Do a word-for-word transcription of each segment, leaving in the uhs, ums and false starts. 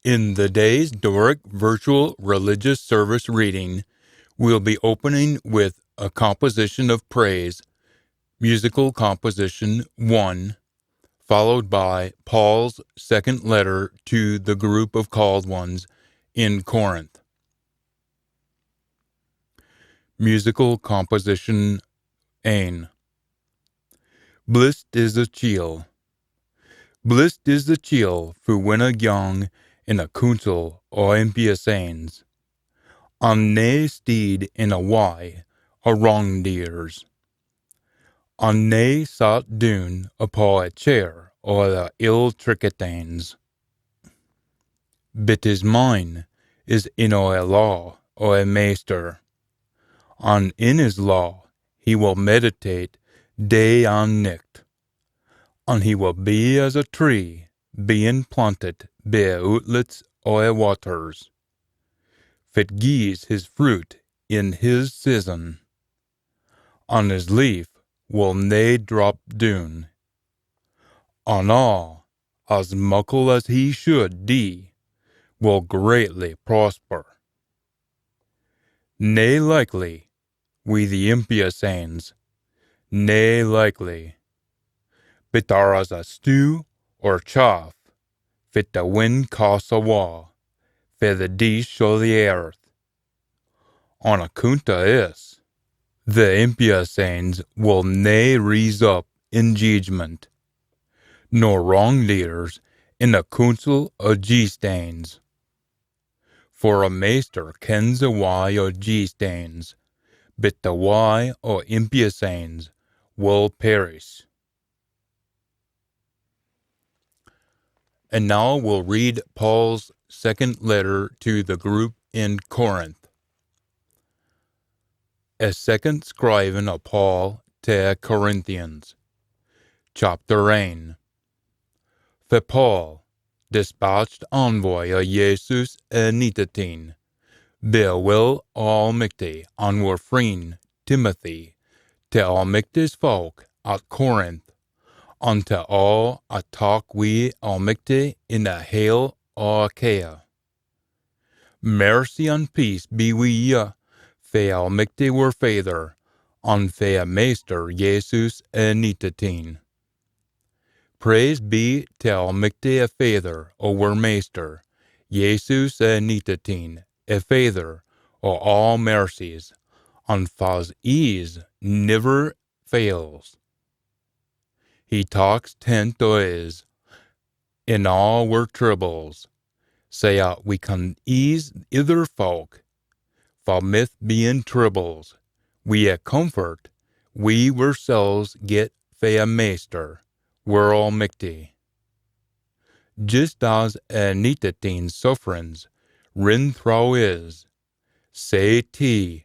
In the day's Doric virtual religious service reading, we'll be opening with a composition of praise, musical composition one, followed by Paul's second letter to the group of called ones in Corinth. Musical composition ane. Blissed is the chiel. Blissed is the chiel fa winna gyang in a cooncil o impious anes, an nae steed in a wye o wrangdeers, an nae sat doon upo a chair o the ill-trickit anes. Bit his mind is in a law o a Maister, an in his law he will meditate day an nicht, an he will be as a tree bein plantit by a ootlets o a waters, fit gies his fruit in his season, an his leaf will nae drop doon. An aa, as muckle as he should dee, will greatly prosper. Nae likely wi the impious anes, nae likely, bit are as a stew or chaff fit the wind casts awa fae the deesh o the earth. On accoont o this, the impious anes will nae rise up in jeedgment, nor wrangdeers in a cooncil o jeest anes. For a Maister kens a wye o jeest anes, bit the wye o impious anes will perish. And now we'll read Paul's second letter to the group in Corinth. A second scrievin o Paul to Corinthians. Chapter ane. Fae Paul, despatched envoy o Jesus Anintit Een, by a will o Almichty, an wir friend Timothy, to Almichty's folk at Corinth, an to aa at tak wi Almichty in the hale o Achaia. Mercy an peace be wi ye fae Almichty wir Faither, an fae a Maister Jesus Anintit Een. Praise be to Almichty a Faither o wir Maister, Jesus Anintit Een, a Faither o aa mercies, an fa's eese niver fails. He taks tent o is in aa wir tribbles, sae at we can eese ither folk, for mith bein tribbles, wi a comfort we wirsels get fae a Maister, wir Almichty. Jist as Anintit Een's sufferins rin throwe is, sae tee,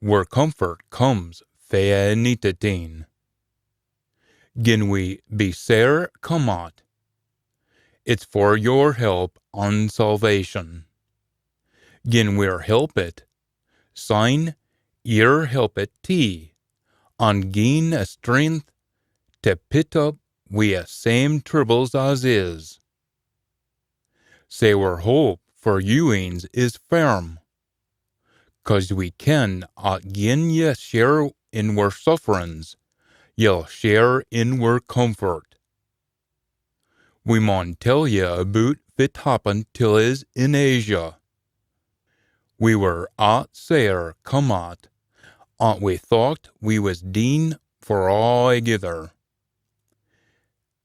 wir comfort comes fae Anintit Een. Gin we be sair come at, it's for your help an salvation. Gin we're helpit, syne ye're helpit tee, an gien a strength to pit up wi a same tribbles as is. Sae wir hope for you eens is firm, cause we ken at gin ye share in wir sufferins, ye'll share in wir comfort. We maun tell ye aboot fit happened till is in Asia. We were at sair come at, an we thocht we wis deen for aathegither.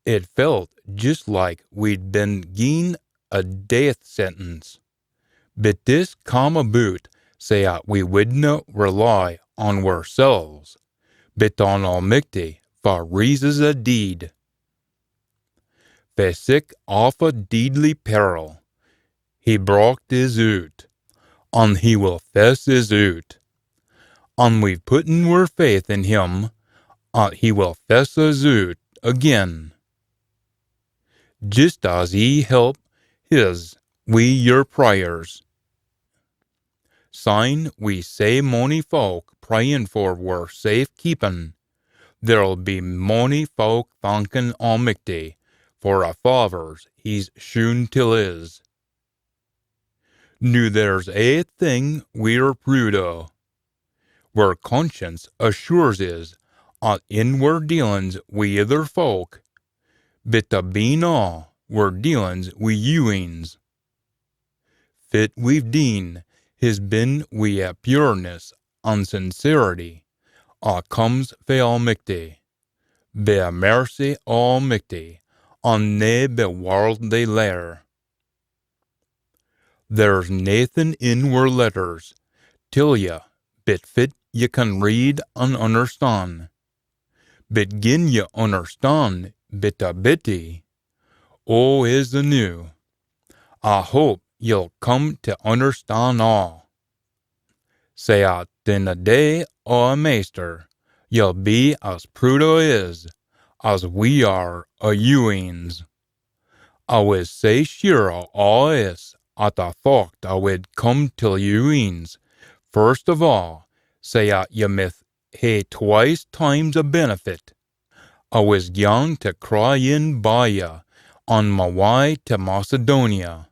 It felt jist like we'd been gien a death sentence. But this cam aboot sae at we widna rely on wirsels, but on Almichty, fa raises a deid. Fae sic awfu deidly peril, he brocht is oot, an he will fess is oot. An we've putten wir faith in him, at he will fess is oot again. Jist as ye help his wi yer prayers. Syne wi sae mony fowk prayin for wir safe keepin, there'll be mony fowk thankin Almichty for a favors he's shown till is. Noo there's ae thing we're prood o. Wir conscience assures is at in wir dealins wi ither folk, bit abeen aa wir dealins wi you eens. Fit we've deen his been wi a pureness an sincerity at comes fae Almichty, bi a mercy o Almichty, an nae bi warldly lear. There's naething in wir letters till ye bit fit ye can read an unnerstan. Bit gin ye unnerstan bit a bittie, o is the new, I hope ye'll come tae unnerstan aa. Sae at in the day o a Maister, ye'll be as prood o is as we are o you eens. I wis sae sure o aa is at I thocht I wid come till you eens, first o aa, sae at ye mith hae twice times a benefit. I wis gyan tae cry in by ye on ma wye tae Macedonia,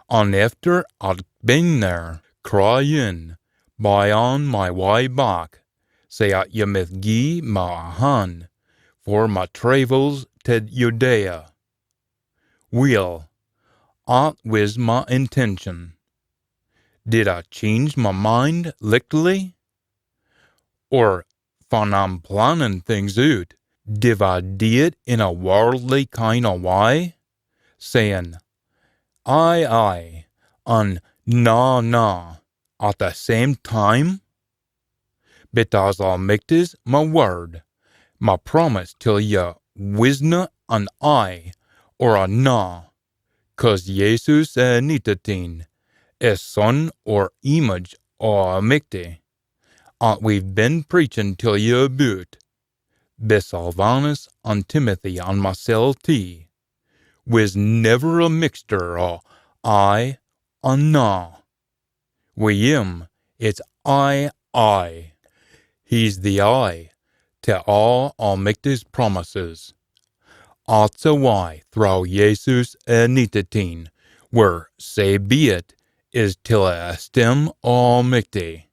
an efter I'd been there, cry in by on ma wye back, sae at ye mith gie ma a han for ma traivels tae Judea. Weel, at wis ma intention. Did I change ma mind lichtly? Or fan I'm plannin things oot, div I dee it in a warldly kind o wye, sayin, "Ay, ay," an "Na, na," at the same time? Bit as Almichty's ma word, ma promise till ye wisna an ay or a na, cause Jesus e Anintit Een, e son or image o Almichty, at we've been preachin till ye aboot, bi Silvanus an Timothy an masel tee, wis never a mixter o ay an na. Wi him, it's ay, ay. He's the ay tae aa Almichty's promises. At's a wye throwe Jesus e Anintit Een, wir, sae be it, is till e esteem o Almichty.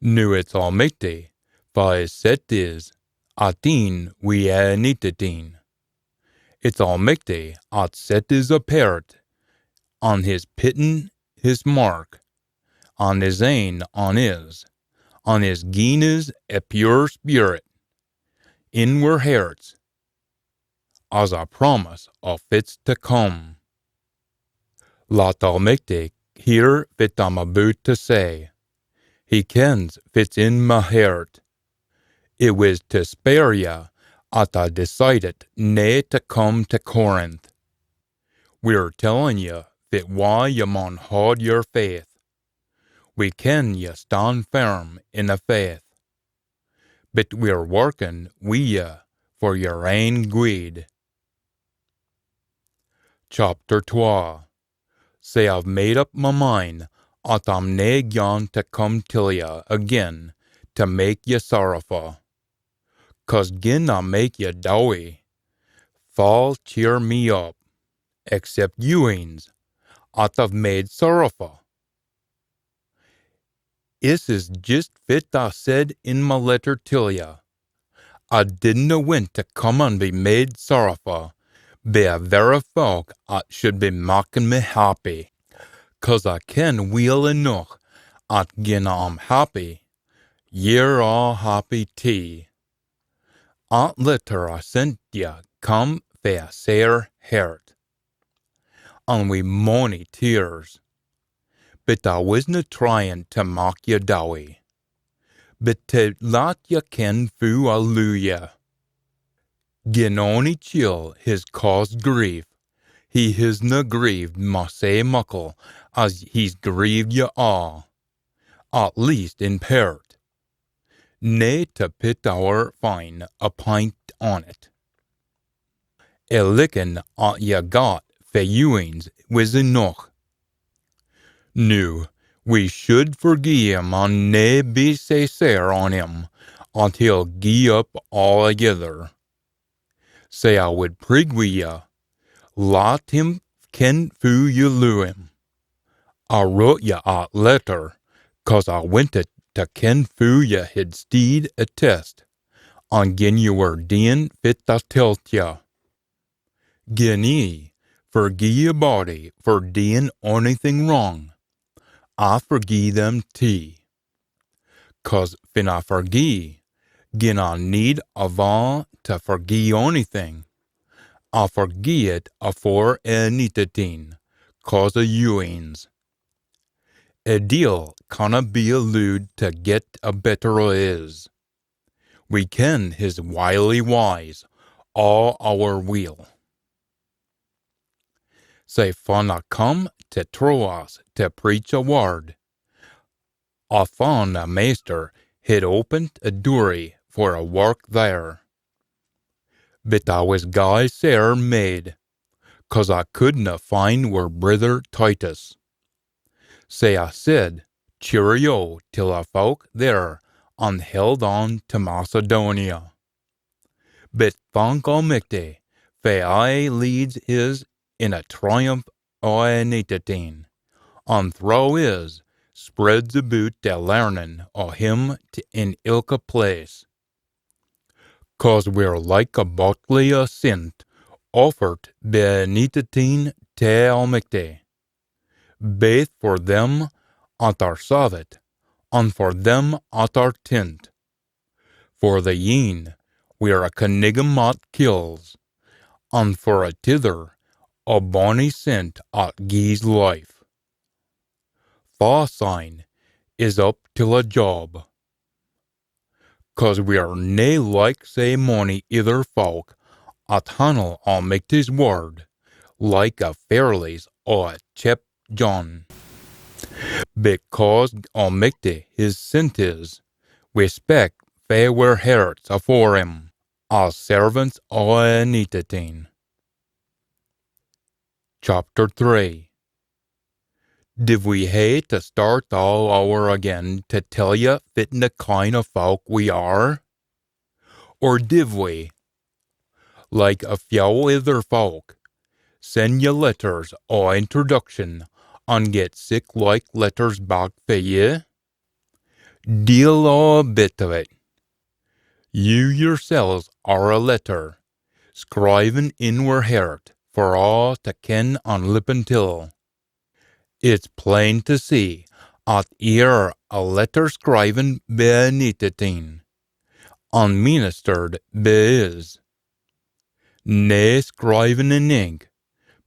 Noo it's Almichty fa his set is ateen wi e Anintit Een. It's Almichty at set is apairt, an his pitten his mark, an his ain on his, an his gien is a pure spirit in wir herts, as a promise o fit's tae come. Lat Almichty hear fit I'm aboot tae say. He kens fit's in ma hert. It wis tae spare ye at I decidit nae tae come tae Corinth. We're tellin ye fit wye ye maun haud yer faith. We ken ye stan firm in the faith. Bit we're workin wi ye for yer ain gweed. Chapter twa. Sae I've made up ma mind at I'm nae gyan tae come till ye again tae mak ye sorrowfu. Cause gin I mak ye dowie, fa'll cheer me up, except you eens, at I've made sorrowfu. Is is jist fit I said in ma letter till ye. I didna wint tae come an be made sorrowfu bi a verra fowk at should be makkin me happy, cause I ken weel eneuch at gin A'm happy, ye're aa happy tee. At letter I sent ye come fae a sair hert, an wi mony tears. Bit I wisna tryin tae mak ye dowie, bit tae lat ye ken foo I loo ye. Gin ony chiel his caused grief, he hisna grieved ma sae muckle as he's grieved ye aa, at least in pairt. Nae tae pit ower fine a pint on it. A lickin at ye got fae you eens wis eneuch. Noo, we should forgie him an nae be sae sair on him at he'll gie up aathegither. Sae I wid prig wi ye, lat him ken foo ye loo him. I wrote ye at letter, cause I wintit to ken foo ye hid steed a test, an gin ye were deein fit I telt ye. Gin ye forgie a body for deein onything wrang, I forgie them tee. Cause fin I forgie, gin I need ava to forgie onything, I forgie it afore a Anintit Een, cause o you eens. A deil canna be allooed to get a better o is. We ken his wily wyes, aa ower weel. Sae fan I come to Troas to preach a word, I fan a Maister hid opened a doorie for a wark there. But I wis gey sair made, cause I couldna find wir brither Titus. Sae I said, "Cheerio" till a fowk there an held on to Macedonia. But thank Almichty, fa aye leads his in a triumph o a Anintit Een, an throwe his spreads aboot the learnin o him t- in ilka place. Cause we're like a bottlie o scent, offert bi a Anintit Een tae Almichty, baith for them at are saved, an for them at are tint. For the een, we're a connigum at kills, an for a tither, a bonny scent at gies life. Fa syne is up till a job. Cause we're nae like sae mony ither fowk at hannle Almichty's word, like a fairlies o a chep John. Because Almichty his sent is, we spik fae wir herts afore him, as servants o a Anintit Een. Chapter three. Div we hae to start aa ower again to tell ye fit na kind o fowk we are? Or div we, like a few ither fowk, send ye letters o introduction an get sic like letters back fae ye? Deil a bit o it. You yourselves are a letter, scriven in wir hert for aa to ken an lippen till. It's plain to see at ye're a letter scriven bi a Anintit Een, an ministered bi his, nae scriven in ink,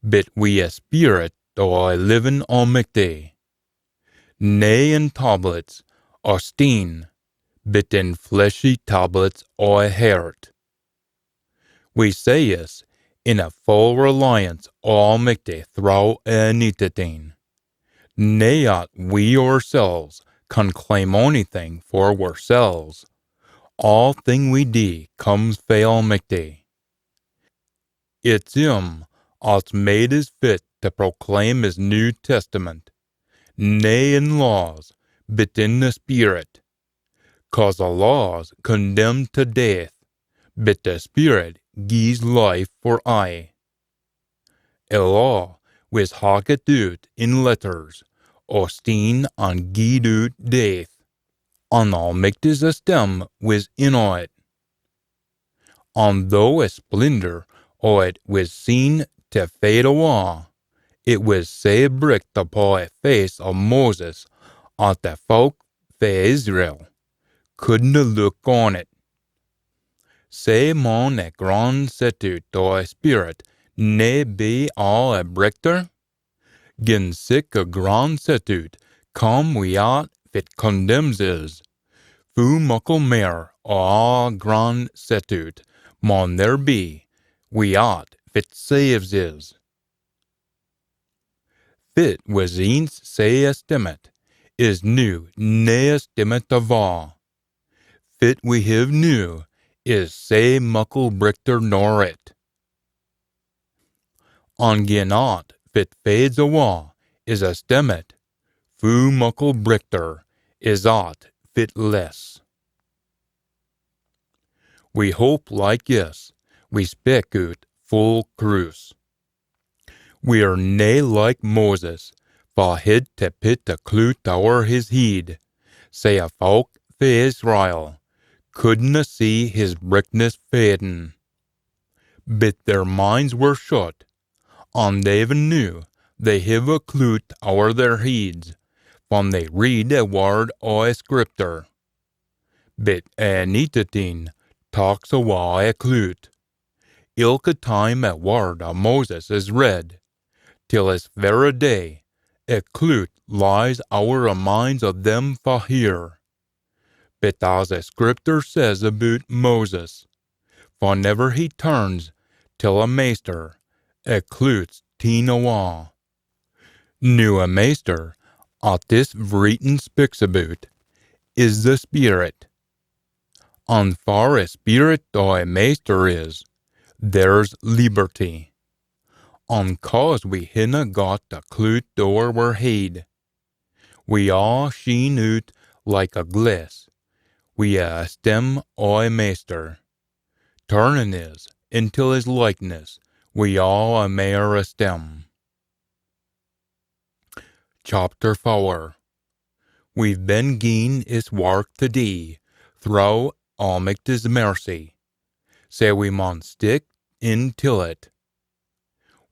but wi a speerit o a livin Almichty, nae in tablets o steen, but in fleshy tablets o a hert. We say this in a full reliance o Almichty throwe a Anintit Een. Nae at we oorsels can claim onything for wirsels. Aathing we dee comes fae Almichty. It's him at's made us fit to proclaim his New Testament, nae in laws, but in the Spirit. Cause the laws condemn to death, but the Spirit gies life for aye. A law wis hackit oot in letters o steen an gied oot death, an Almichty's esteem wis in o it. An though a splendour o it wis seen to fade awa, it wis sae bricht upo a face o Moses at the fowk fae Israel couldna look on it. Sae maun a gran set oot o a spirit nae be aa a brichter? Gin sic a gran set oot come wi at fit condemns is, foo muckle mair o a gran set oot maun there be wi at fit saves is. Fit wis eence sae esteemit is noo nae esteemit ava. Fit we hiv noo is sae muckle brichter nor it. An gin at fit fades awa is esteemit, foo muckle brichter is at fit less. We hope like this, we spik oot full croose. We're nae like Moses, fa hid tae pit a cloot ower his heid, sae a fowk fae Israel couldna see his brichtness fadin. Bit their minds were shut, an even noo they hiv a cloot ower their heids, fan they read a wird o a scripter. Bit a Anintit Een taks awa a cloot. Ilka time a wird o Moses is read, till is verra day, a cloot lies ower a minds o them fa hear. Bit as a scripter says aboot Moses, fanivver he turns till a Maister, a cloot's teen awa. Noo a Maister, at this vreetin speaks aboot, is the Speerit. An far a Speerit o a Maister is, there's leeberty. An cause we hinna got a cloot ower wir heid, we aa sheen oot like a glass, wi a esteem o a Maister, turnin is intil his likeness wi aa a mair esteem. Chapter fower. We've been gien is wark tae dee throwe Almichty's mercy, sae we maun stick in till it.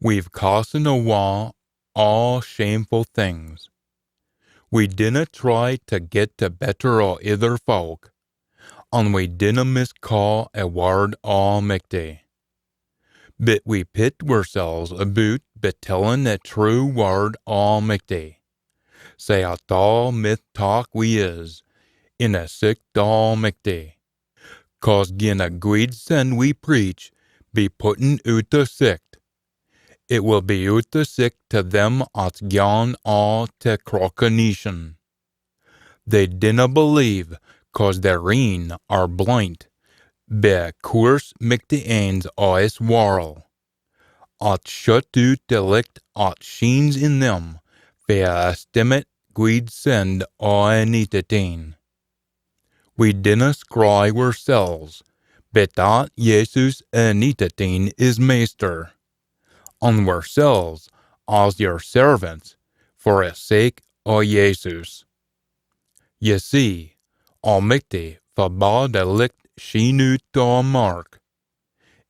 We've cassen awa aa shamefu things. We dinna try tae get the better o ither fowk, an we dinna miscaa a wird o Almichty. Bit we pit wirsels aboot bi tellin a true wird o Almichty, sae at aa mith tak we is in a sicht o Almichty. Cause gin a gweed send we preach be putten oot o sicht, it will be oot o sicht tae them at's gyan aa tae crockaneetion. They dinna believe, cause their een are blint bi a coorse michty anes o is warl, at shut oot the licht at sheens in them fae a esteemit gweed send o a Anintit Een. We dinna scry wirsels, bit at Jesus a Anintit Een is Maister, an wirsels as yer servants for a sake o Jesus. Ye see, Almichty fa bad a licht sheen oot o a mark,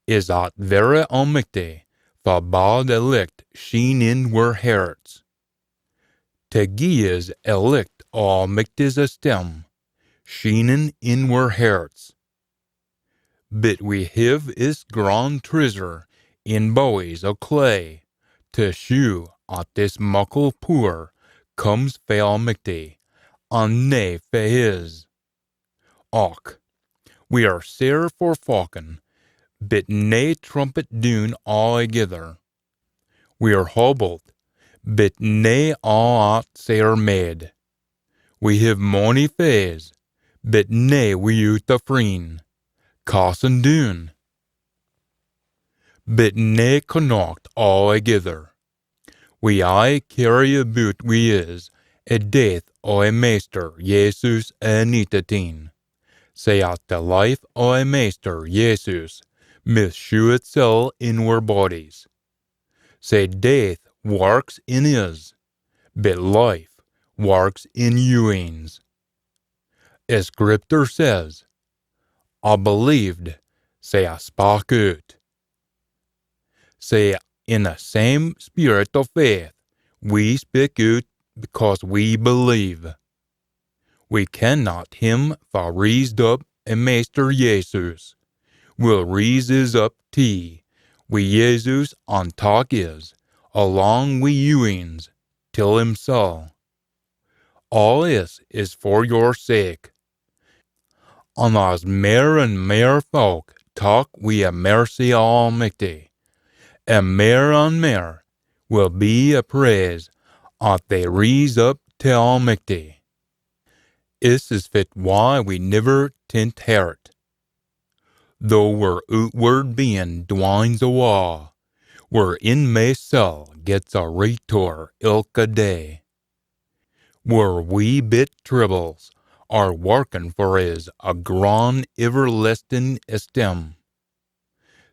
is at verra Almichty fa bad a licht sheen in wir herts, tae gie is a licht o Almichty's esteem sheenin in wir herts. Bit we hiv is gran treasure in bowies o clay, tae shew at is muckle pooer comes fae Almichty, an nae fae his. Och, we are sair forfochen, bit nae trumpit doon aathegither. We are hobbled, bit nae aa at sair made. We hiv mony faes, bit nae wi'oot a freen. Cassen doon, bit nae connacht aathegither. We aye cairry aboot wi is a death o a Maister Jesus a Anintit Een, sae at the life o a Maister Jesus mith shew itsel in wir bodies. Sae death warks in is, bit life warks in you eens. As Scriptur says, "I believed, sae I spak oot." Sae in the same spirit o faith, we spik oot because we believe. We ken at him fa raised up a Maister Jesus will raise is up tee, wi Jesus an tak is, alang wi you eens, till himsel. Aa is is for your sake. An as mair an mair fowk tak wi a mercy o Almichty, a mair an mair will be a praise at they raise up tae Almichty. Is is fit why we niver tint hert. Though wir ootward bein dwines awa, wir inmaist sel gets a reetour ilka day. Wir wee bit tribbles are workin for is a gran iverlastin esteem.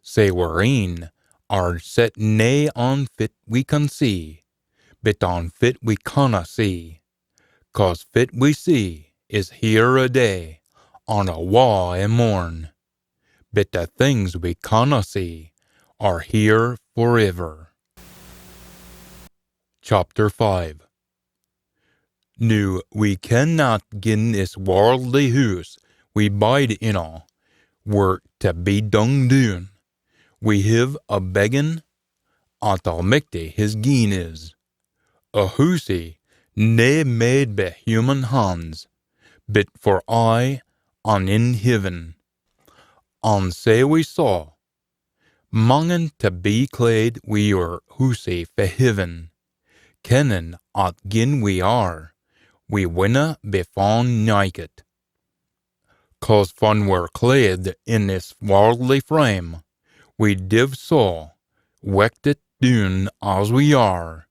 Sae wir een are set nae on fit we can see, bit on fit we canna see, cause fit we see is here a day, an awa a morn, bit the things we canna see are here forever. Chapter five. Noo we ken that gin this warldly hoose we bide in a were to be dung doon, we hiv a beggin at Almichty his gien is. A hoosie nae made by human hands, bit for aye an in heaven. An sae we saw, mangin to be clad wi oor hoosie fae heaven, kennin at gin we are, we winna be fun nakit. Cause fan we're clad in this warldly frame, we div so, wechtit doon as we are,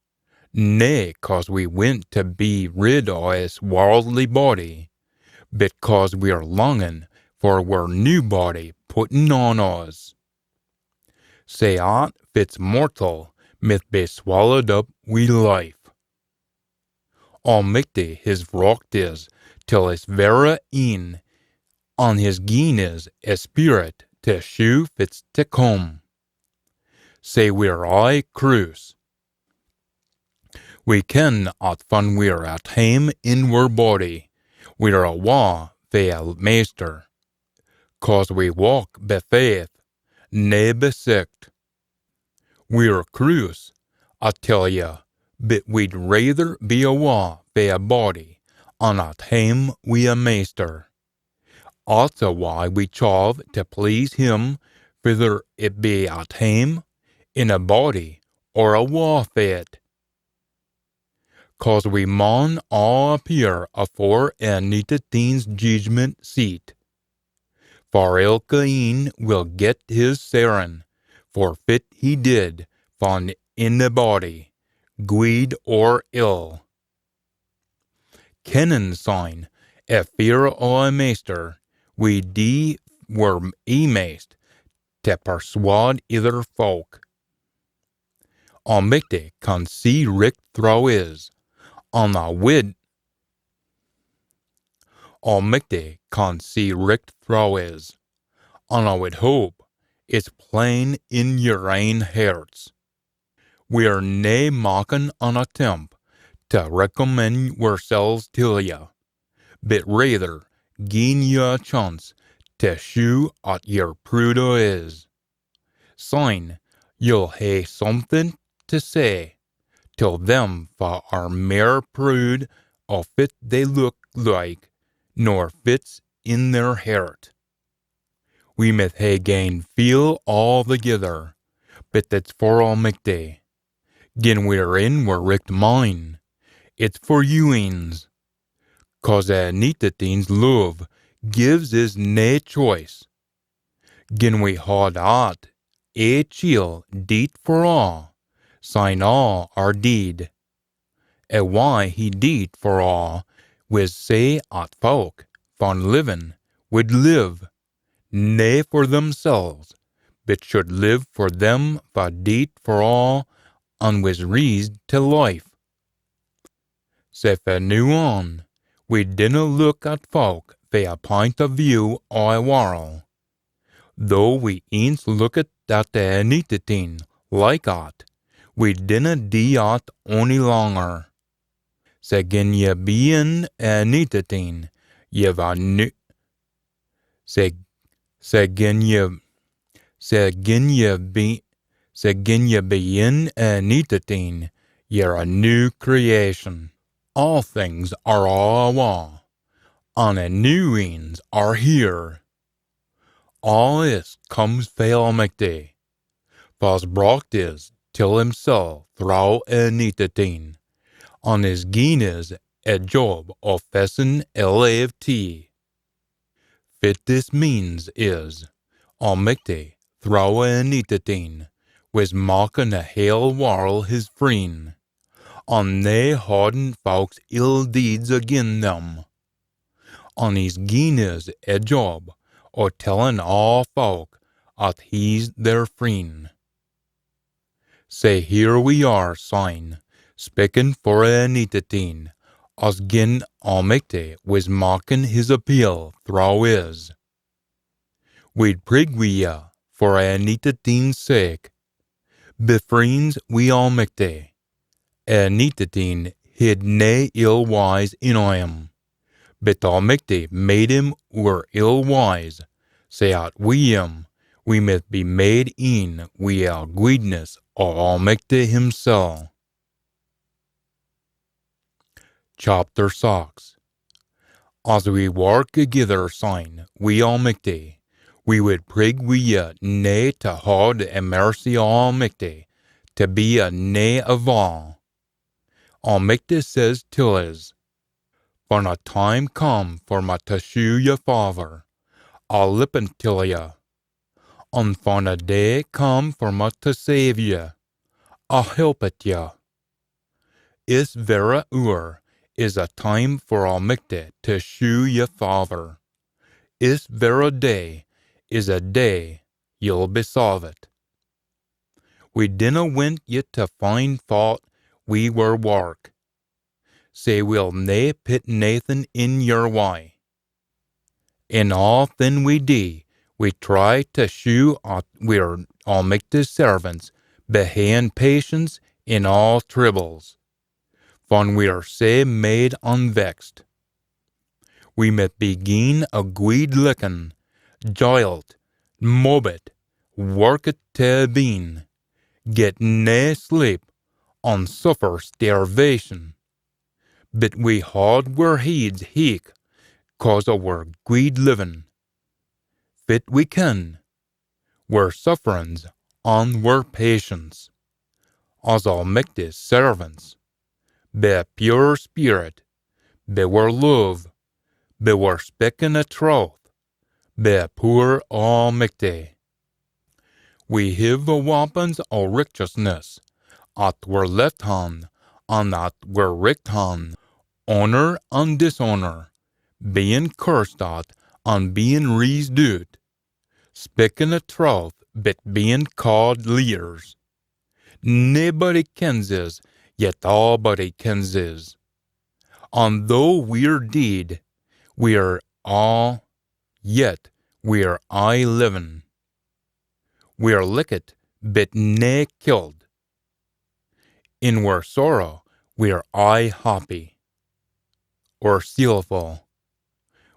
nae cause we wint to be rid o this warldly body, bit cause we're longin for wir new body pitten on us. Sae at fit's mortal mith be swallowed up wi life. Almichty his rocht is till his verra een, an his gien is a spirit to shew fit's to come. Sae we're aye croose. We ken at fan we're at hame in wir body, we're awa fae a Maister, cause we walk by faith, nae by sicht. We're croose, I tell ye, bit we'd raither be awa fae a body an at hame wi a Maister. At's a why we chave to please him, fither it be at hame, in a body, or awa fae it. Cause we maun aa appear afore a Anintit Een's jeedgment seat. For ilka een will get his sairin for fit he did fan in a body, gweed or ill. Kennin syne, a fear o a Maister, we dee wir eemaist to persuade ither folk. Almichty can see richt throwe is, an I wid, Almichty can see richt throwe is, an I wid hope it's plain in yer ain herts. We're nae makin an attempt to recommend wirsels till ye, bit raither giein ye a chance to shew at yer prood o is. Syne ye'll hae something to say till them fa are mair prood o fit they look like nor fit's in their hert. We mith hae gane feel aathegither, bit it's for Almichty. Gin we're in wir richt mind, it's for you eens, cause a Anintit Een's love gives is nae choice. Gin we haud at ae chiel deet for aa, syne aa are deed. A why he deet for aa wis sae at folk fan livin wid live, nae for themsels, bit should live for them fa deet for aa an wis reesed to life. Sae fae noo on, we dinna look at folk fae a pint o view o a warl. Though we eence lookit at a Anintit Een like at, we dinna dee at ony langer. Sae gin ye be in a Anintit Een, ye've a new, sae, sae gin ye, sae gin ye be, sae gin ye be in a Anintit Een, ye're a new creation. Aa things are aa awa, an a new eens are here. Aa is comes fae Almichty, fa's brocht is till himsel throwe a Anintit Een, an his gien is a job o fessin a lave tee. Fit this means is, Almichty, throwe a Anintit Een, wis makkin a hale warl his freen, an nae haudin folks ill deeds agin them. An he's gien is a job o tellin aa folk at he's their freen. Sae here we are, syne, Spikkin for a Aneintit Een, as gin Almichty wis makkin his appeal throwe is. We'd prig wi ye for a Aneintit Een's sake. Be freens wi Almichty. A Aneintit Een hid nae ill wyes in o him, but Almichty made him oor ill wyes, sae at wi him we mith be made een wi a gweedness o Almichty himsel. Chapter six. As we wark egither syne wi Almichty, we wid prig wi ye nae tae haud a mercy o Almichty tae be a nae avail. Almichty says till's, fan a time come for me tae shew ye favour, I'll lippen till ye, an fan a day come for me tae save ye, I'll help at ye. Is verra oor is a time for Almichty tae shew ye favour. Is verra day is a day ye'll be saved. We dinna wint ye tae find faut wi wir wark, sae we'll nae pit naethin in yer wye. In aathing we dee, we try tae shew at we're Almichty's servants, behaein patience in aa tribbles, fan we're sae made an vexed. We mith be gien a gweed lickin, jiled, mobbit, workit tae a been, get nae sleep, an suffer starvation. But we haud wir heids heich, cause o wir gweed livin. Fit we ken, wir sufferins an wir patience, as Almichty's servants, be a pure spirit, be wir love, be wir spikkin a trowth, be a pooer Almichty. We hiv a wappins o richteousness at wir left han an at wir richt han, honour an dishonour, bein cursed at an bein reesed oot, spikkin a trowth but bein caad leears. Naebody kens is, yet aabody kens is. An though we're deid, we're aa, yet we're aye livin. We're lickit, but nae killed. In wir sorrow, we're aye happy, or seelfu.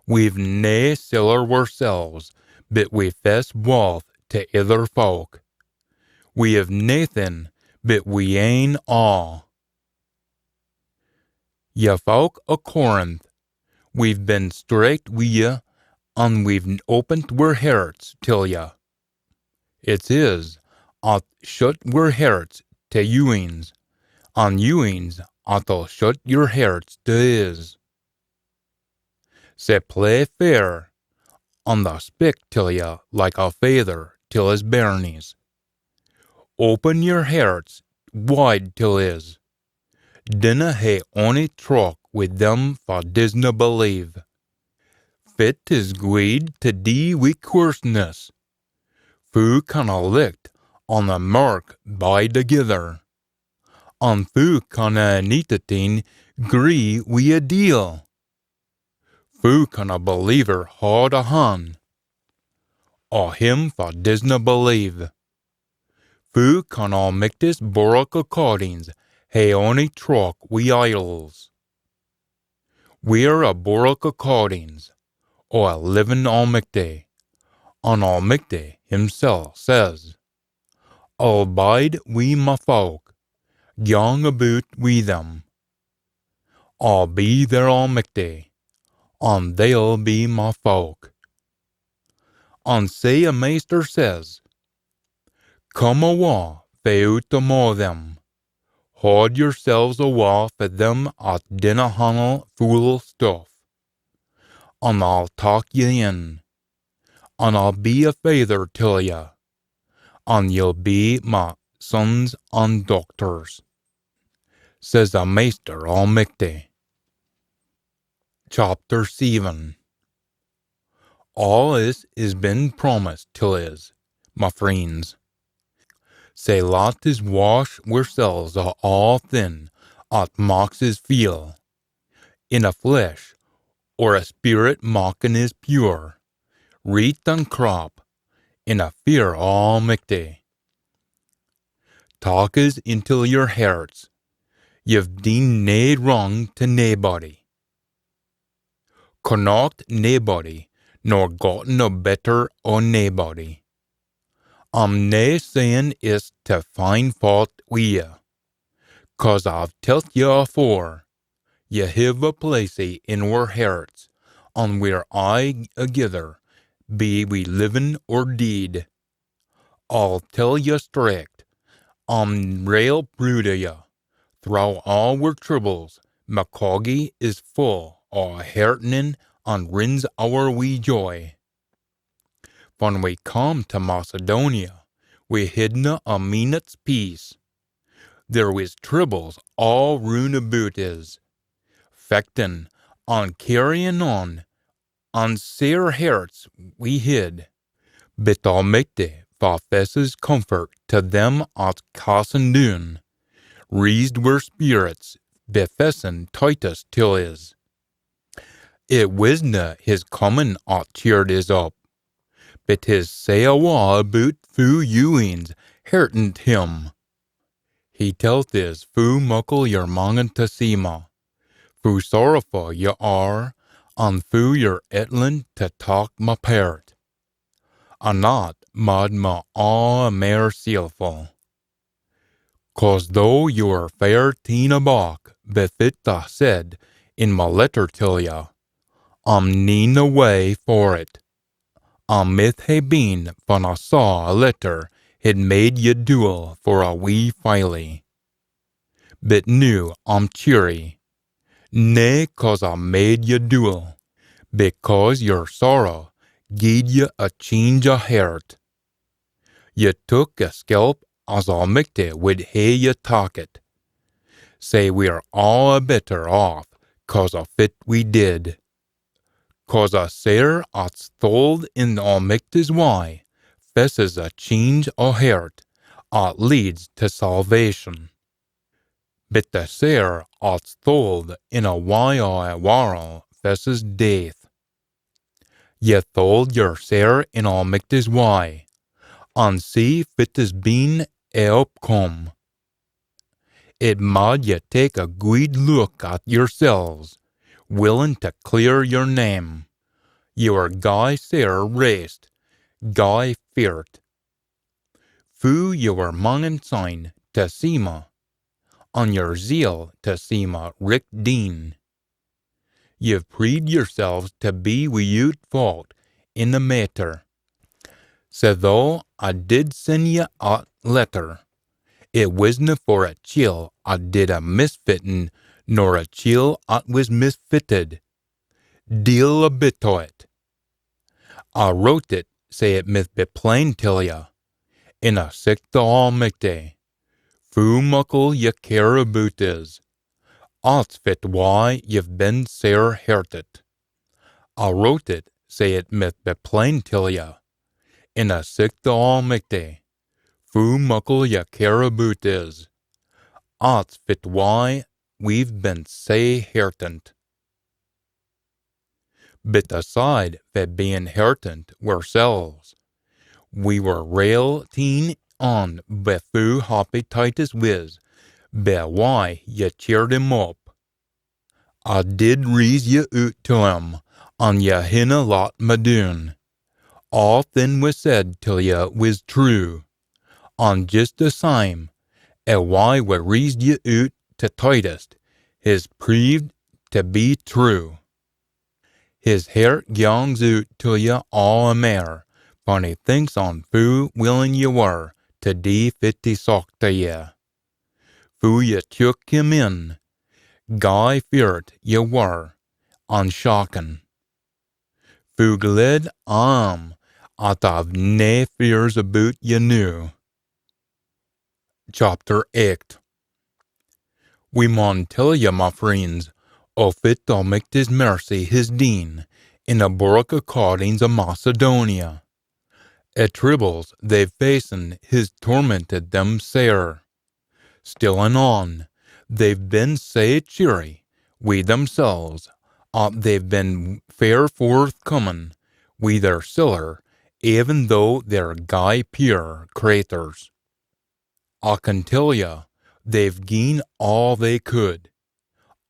We've nae siller wirsels, but we fess walth tae ither fowk. We hiv naethin, but we ain aa. Ye fowk o Corinth, we've been straicht wi ye, an we've opened wir herts till ye. It's is at'll shut wir herts tae youins, an youins at'll shut yer herts tae is. Sae play fair, an they'll spik till ye like a faither till his bairnies. Open yer herts wide till is. Dinna hae ony trock wi them fa disna believe. Fit is gweed tae dee wi coorseness. Foo can a licht an a mirk bide thegither? An foo can a Aneintit Een gree wi a deil? Foo can a believer haud a han o him fa disna believe? Foo can Almichty's boorach o caains hae ony trock wi idols? We're a boorach o caains o a livin Almichty, an Almichty himsel says, I'll bide wi ma fowk, gyang aboot wi them. I'll be their Almichty, an they'll be ma fowk. An sae a Maister says, Come awa fae oot amo them. Haud yersels awa fae them at dinna hannle fool stuff. An I'll tak ye in, an I'll be a faither till ye, an ye'll be ma sons an dochters, says a Maister Almichty. Chapter seven. Aa is is been promised till's, ma freens. Sae lat's wash wirsels o aa thin at maks is feel, in a flesh, or a spirit makkin is pure, reet an crap, in a fear o Almichty. Tak is intil your herts, ye've deen nae wrang to naebody. Connacht naebody, nor gotten a better o naebody. A'm nae sayin is to find faut wi ye, cause A've telt ye afore, ye hiv a placie in oor herts, an we're aye agither, be we livin or deed. A'll tell ye straicht, A'm rael prood o ye. Throwe aa oor tribbles, Macogie is full o a heartenin an rins ower wi joy. Fan we cam to Macedonia, we hidna a meenit's peace. There wis tribbles aa roon aboot is, fechtin an cairryin on, an sair herts we hid. Bit Almichty fa fesses comfort to them at's cassin doon, reesed wir spirits be fessin Titus till is. It wisna his comin at cheered is up, bit his say awa aboot foo you eens heartened him. He telt is foo muckle ye're mangin to see ma, foo sorrowfu ye are, an foo ye're ettlin to tak ma pairt. An at mad ma aa mair seelfu. Cause though ye were fair teen aback be fit A said in ma letter till ye, A'm neen awa for it. A mith hae been fan A saw a letter hid made ye dule for a wee filie. Bit noo A'm cheery, nae cause A made ye dule, bit cause your sorrow gied ye a change o heart. Ye took a skelp as Almichty wid hae ye tak it. Sae we're aa better aff cause o fit we did. Cause a sair at's tholed in Almichty's wye fesses a change o heart at leads to salvation. Bit the sair at's tholed in a wye o a warl fesses death. Ye tholed your sair in Almichty's wye, an see fit is been a upcome. It mad ye tak a gweed look at yourselves, willin to clear your name. Ye were gey sair raised, gey feart. Foo ye were mangin syne to see ma, an your zeal to see ma richt deen. Ye've preed yourselves to be withoot faut in the maitter. Sae though A did send ye at letter, it wisna for a chiel at did a misfittin nor a chiel at wis misfitted. Deil a bit o it. A wrote it sae it mith be plain till ye, in a sicht o Almichty, foo muckle ye care aboot is. At's fit wye ye've been sair hertit. A wrote it sae it mith be plain till ye, in a sicht o Almichty, foo muckle ye care aboot is. At's fit wye we've been sae hertent. Bit aside fae bein hertent wirsels, we were rael teen on bi foo happy Titus wis, bi wye ye cheered him up. A did reese ye oot till him, an ye hinna lat ma doon. Aathing wis said till ye wis true, an jist the same, a wye we reesed ye oot to Titus his preeved to be true. His hert gyangs oot till ye aa a mair, fan he thinks on foo willin ye were to dee fit he socht o ye. Foo ye took him in, gey feart ye were, an shakkin. Foo gled A am at A've nae fears aboot ye noo. Chapter eight. We maun tell ye, ma freens, o fit Almichty's mercy his deen in a burrach o cordings o Macedonia. A tribbles they've facen his tormented them sair. Still an on, They've been sae cheery wi themselves, at they've been fair forthcomin wi their siller, even though they're gey peer craiturs. I can tell ye, they've gien aa they could,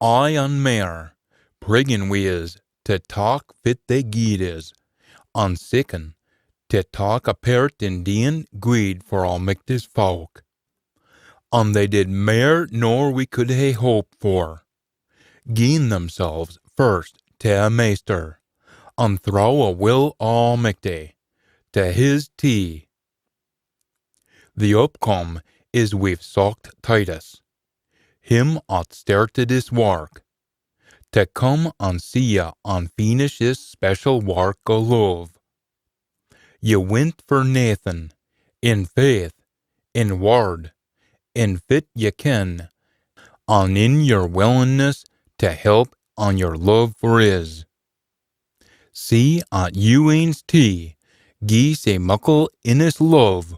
aye an mair, priggin wi is tae tak fit they gied is, an seekin tae tak a pairt in deein gweed for Almichty's fowk. An they did mair nor we could hae hoped for, giein themselves first tae a Maister, an throwe a will o Almichty, tae his tee. The upcome is we've socht Titus, him at startit this wark, tae come an see ye an feenish this special wark o love. Ye wint for naethin, in faith, in word, in fit ye ken, an in yer willingness tae help an yer love for is. See at you eens tee gie sae muckle innest love.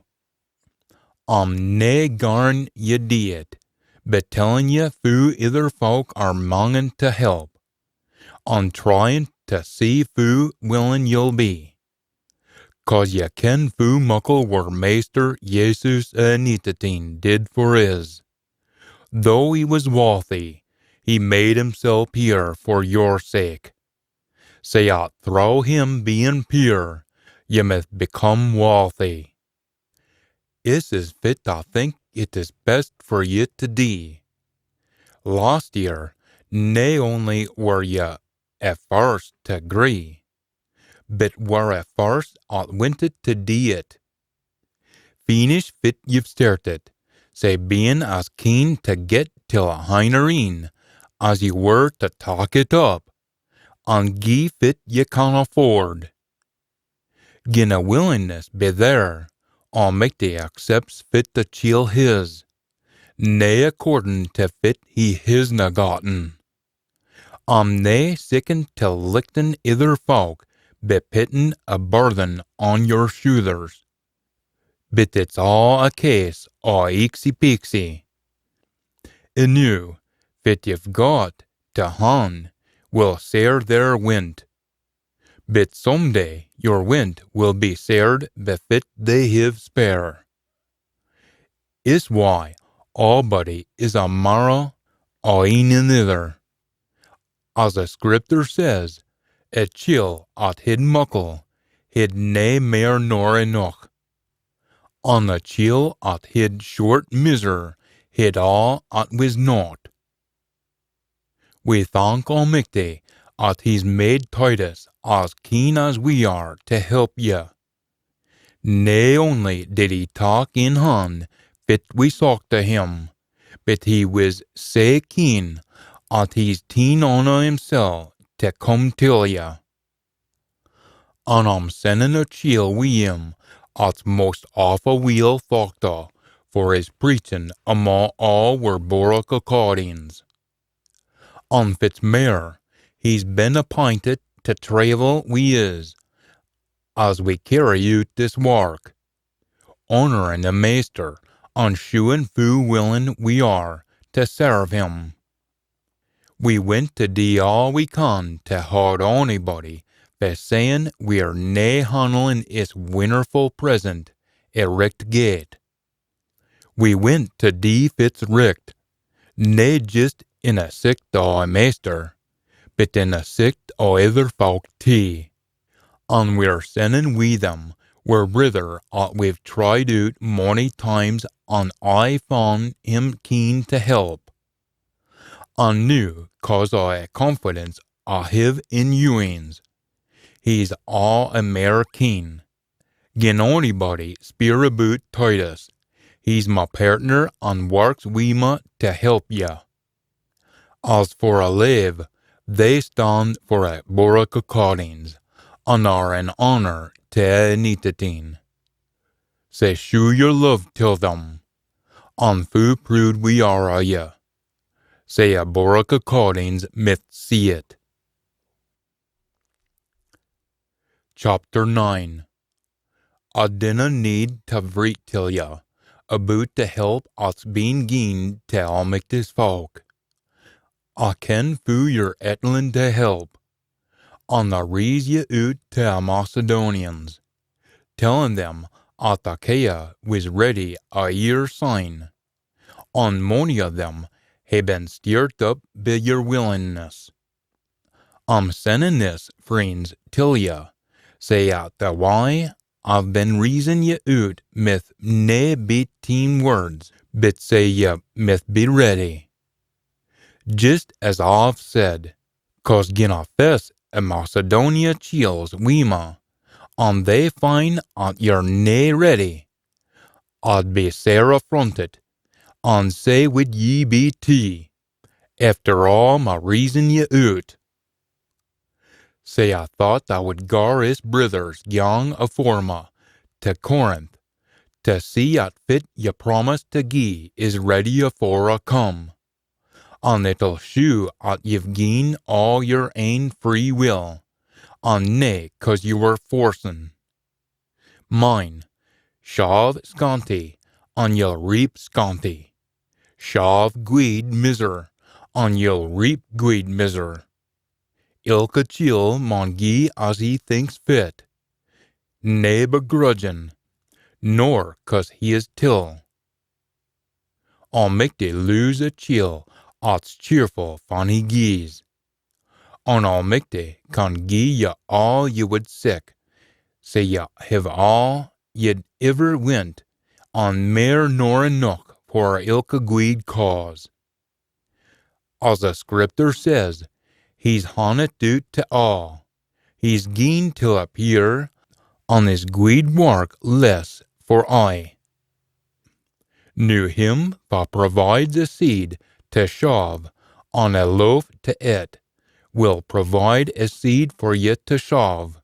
A'm nae garrin ye dee it, but tellin ye foo ither fowk are mangin tae help, an tryin tae see foo willin ye'll be. Cause ye ken foo muckle wir Maister Jesus e Anintit Een did for is. Though he wis walthy, he made himsel peer for your sake, sae at throwe him bein peer, ye mith become walthy. Is is fit I think it is best for ye tae dee. Last year, nae only were ye e first tae gree, but were e first at wintit tae dee it. Feenish fit ye've startit, sae bein as keen tae get till e hinner eyn as ye were tae tak it up, an gie fit ye can afford. Gin e willingness be there, Almichty accepts fit e chiel his, nae accordin tae fit he hisna gotten. A'm nae seekin tae lichten ither fowk be pittin a burthen on your shoothers, but it's aa a case o eeksy peeksy. Eenoo, fit ye've got tae haun will sair their wint, but some day your wint will be saired be fit they hiv spare. Is why aabody is a marrow o een anither. As e Scriptur says, a chiel at hid muckle hid nae mair nor eneuch, an e chiel at hid short miser hid aa at wis nought. We thank Almichty at he's made Titus as keen as we are tae help ye. Nae only did he tak in haun fit we socht o him, but he wis sae keen at he's teen on o himsel tae come till ye. An A'm sendin a chiel wi him at's most awfu weel thocht o for his preachin amo aa wir Borwick accordins. An fit's mair, he's been appintit tae traivel wi is as we cairry oot this wark, honourin e Maister an shewin foo willin we are tae serve him. We wint tae dee aa we can tae haud onybody fae sayin we're nae hannlin is winnerfu present e richt gait. We wint tae dee fit's richt, nae jist in e sicht o e Maister, but in e sicht o ither fowk tee. An we're sendin wi them wir brither at we've tried oot mony times an aye fun him keen tae help. An noo, cause o e confidence A hiv in you eens. He's aa e mair keen. Gin onybody speir aboot Titus, he's ma partner an warks wi ma tae help ye. As for e lave, they stan for e Borwick accordins, an are an honour tae e Anintit Een. Sae shew yer love till them, an foo prood we are o ye. Sae e Borwick accordins mith see it. Chapter nine. A dinna need tae vreet till ye aboot the help at's been gien tae Almichty's fowk. I ken foo ye're ettlin tae help, an I rees ye oot tae a Macedonians, tellin them at Achaia wis ready a year syne, an mony o them hae been steert up bi yer willingness. I'm sendin this, freens, till ye, sae at the wye I've been reesin ye oot mith nae be teen words, but sae ye mith be ready. Jist as I've said, cause gin I fess a Macedonia chiels wi ma, an they find at ye're nae ready, I'd be sair affrontit, an sae wid ye be tee, efter aa ma reesin ye oot. Sae I thocht I wid gar is brithers gang afore ma tae Corinth, tae see at fit ye promised tae gie is ready afore I come, an it'll shew at ye've gien aa yer ain free will, an nae cause ye were forcen. Mind, shaav scanty, an ye'll reap scanty. Shaav gweed mizzer, an ye'll reap gweed mizzer. Ilka chiel maun gie as he thinks fit, nae begrudgin, nor cause he is till. Almichty loes a chiel at's cheerfu fan he gies. An Almichty can gie ye aa ye wid seek, sae ye hiv aa ye'd iver wint, an mair nor eneuch for ilka gweed cause. As the Scriptur says, he's hannit oot tae aa, he's gien till a peer, an his gweed wark less for aye. Noo him fa provides a seed tae shaav, an a loaf tae ett, will provide a seed for ye tae shaav.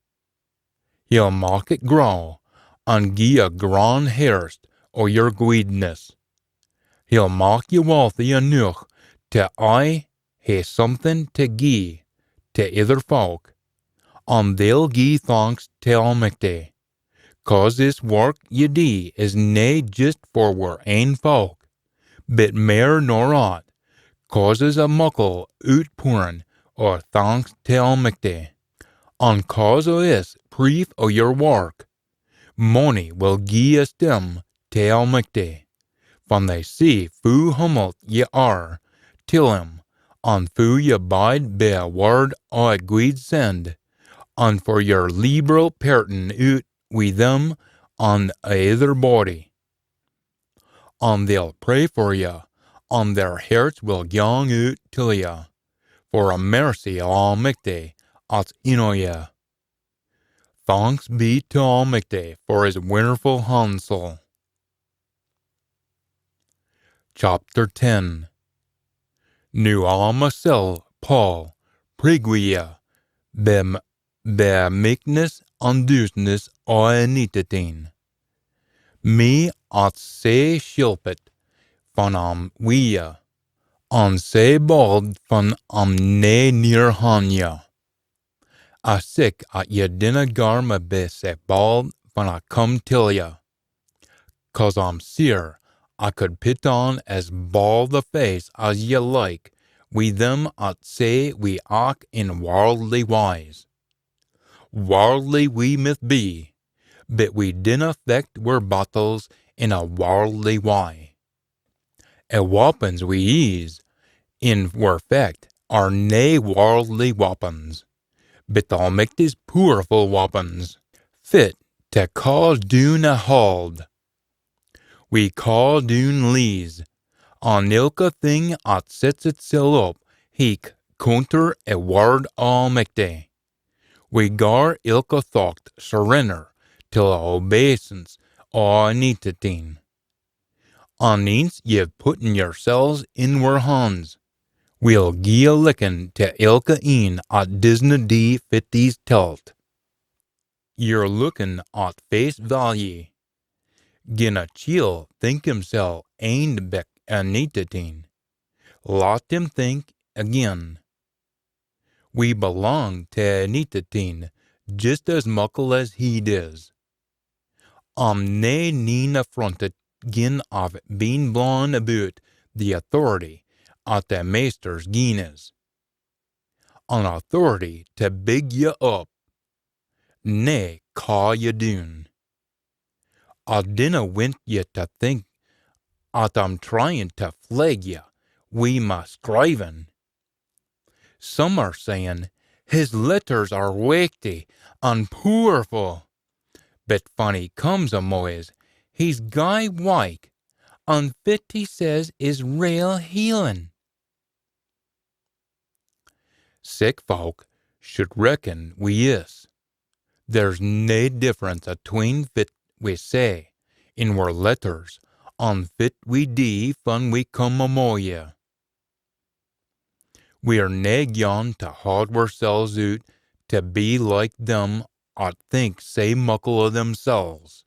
He'll mak it grow, an gie a gran hairst o yer gweedness. He'll mak ye walthy eneuch tae aye hae something tae gie tae ither fowk, an they'll gie thanks tae Almichty. Cause this wark ye dee is nae jist for wir ain fowk, but mair nor at, causes a muckle ootpoorin o thanks tae Almichty. An cause o this preef o yer wark, mony will gie esteem tae Almichty, fan they see foo hummelt ye are till him, an foo ye bide bi a wird o a gweed send, an for yer leeberal pairtin oot wi them an a ither body. An they'll pray for ye, an their hairts will gyang oot till ye, for a mercy o Almichty at's in o ye. Thanks be tae Almichty for his winnerfu hansel. Chapter ten. Noo A masel, Paul, prig wi ye, bi, bi meekness an douceness o a Anintit Een. Me at's sae shilpit fan A'm wi ye, an sae bauld fan A'm nae near han ye. A sikk at ye dinna gar ma be sae bauld fan A come till ye, cause A'm seer A could pit on as bauld a face as ye like wi them at say we ack in warldly wyes. Warldly we mith be, but we dinna fecht wir battles in a warldly wye. A wappons we eese in wir fecht are nae warldly wappons, but Almichty's pooerfu wappons, fit tae caa doon a hauld. We caa doon lees, an ilka thing at sets itsel up heich conter a wird o Almichty. We gar ilka thocht surrenner till a obeisance o a Anintit Een. An eence ye've putten yersels in wir hans, we'll gie a lickin tae ilka een at disna dee fit he's telt. Ye're lookin at face value. Gin a chiel think himsel ain bi a Anintit Een, lat him think again. We belang tae a Anintit Een jist as muckle as he dis. A'm nae neen affrontit gin I've been blawin aboot the authority at the Maister's gien us. An authority tae big ye up, nae caw ye doon. I dinna want ye tae think at I'm tryin tae flag ye wi ma scrievin. Some are sayin his letters are weichty an pooerfu, but fan he comes amo us, he's gey wyke, an fit he says is rael healin. Sic fowk should reckon wi iss. There's nae difference atween fit we say in wir letters an fit we dee fan we come amo ye. We're nae gyan tae haud wirsels oot tae be like them at think sae muckle o themsels.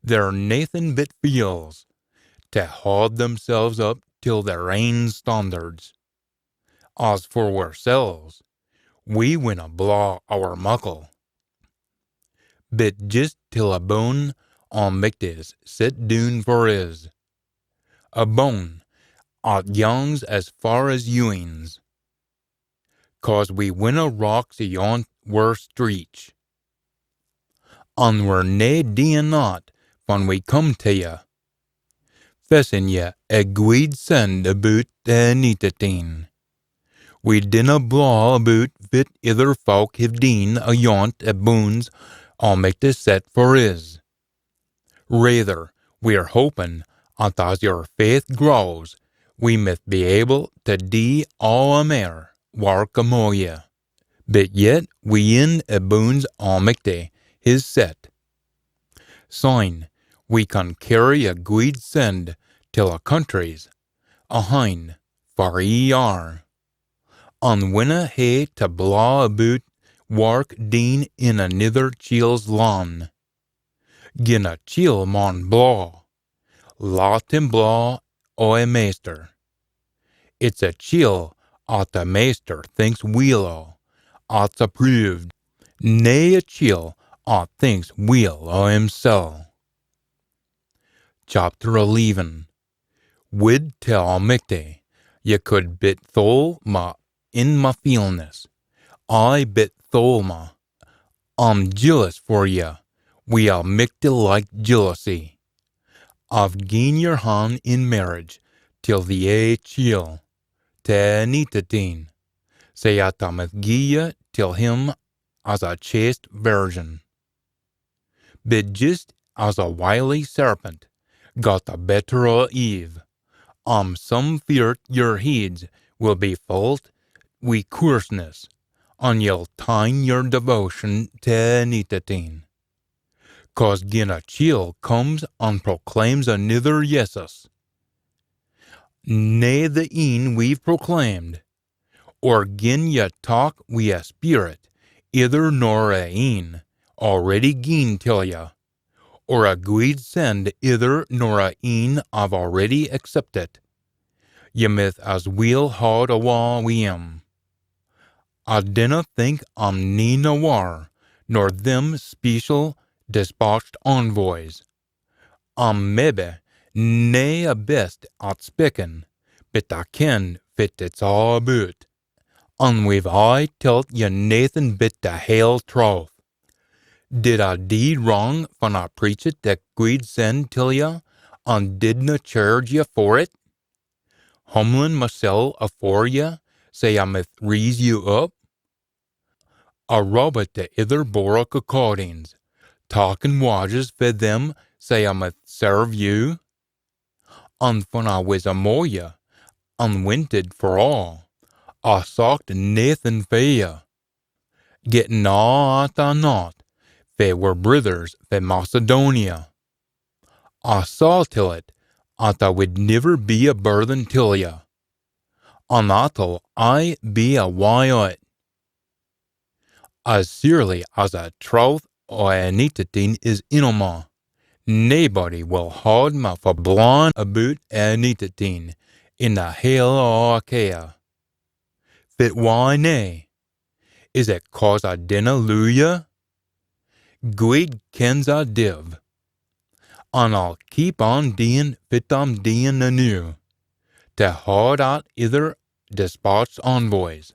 They're naething but feels, tae haud themsels up till their ain standards. As for wirsels, we winna blaw ower muckle, but jist till a bone Almichty's set doon for is, a bone at yangs as far as Ewing's, cause we winna rock ayont wir streech. An we're nae deein aucht fan we come tae ye, fessin ye a gweed send aboot the Anintit Een. We dinna blaw aboot fit ither fowk hiv deen ayont a bones Almichty set for is. Raither, we're hopin at as yer faith grows, we mith be able tae dee aa a mair wark amo ye. But yet we in a bones Almichty his set. Syne we can cairry a gweed send till a countries ahin far ye are, an winna hae tae blaw aboot wark deen in anither chiel's lan. Gin a chiel maun blaw, lat him blaw o a Maister. It's a chiel at a Maister thinks weel o at's approved, nae a chiel at thinks weel o himsel. Chapter eleven. Wid tell Almichty, ye could bit thole ma in ma feelness, aye bit thole ma. I'm jealous for ye, wi Almichty like jealousy. I've gien yer han in marriage till the ae chiel, tae a Anintit Een, sae at I mith gie ye till him as a chaste virgin. But jist as a wily serpent got the better o Eve, I'm some feart yer heids will be fullt wi coorseness, an ye'll tyne yer devotion tae a Anintit Een. Cause gin a chiel comes an proclaims anither Jesus, nae the een we've proclaimed, or gin ye tak wi a speerit ither nor a een already gien till ye, or a gweed send ither nor a een I've already accepted, ye mith as weel haud awa wi him. I dinna think I'm neen a waur nor them special despatched envoys. I'm mebbe nae a best at spikkin, but I ken fit it's aa aboot, an we've aye telt ye naething but the hale troth. Did I dee wrang fan I preached the gweed send till ye, an didna chairge ye for it? Humblin masel afore ye, sae I mith reese ye up? I robbit the ither bourach accordins, takkin wages fae them sae I mith serve ye. An fan I wis amo ye, an wintit for aa, I socht naething fae ye, gettin aa at I nott fae wir brithers fae Macedonia. I saw till it at I wid niver be a burthen till ye, an at'll aye be a wye o't. As seerly as a troth o a Anintit Een is in ma, naebody will haud ma fae blawin aboot a Anintit Een in the hale o Achaia. Fit wye nae? Is it cause I dinna loo ye? Gweed kens I div. An I'll keep on deein fit I'm deein eenoo, tae haud at ither despatched envoys,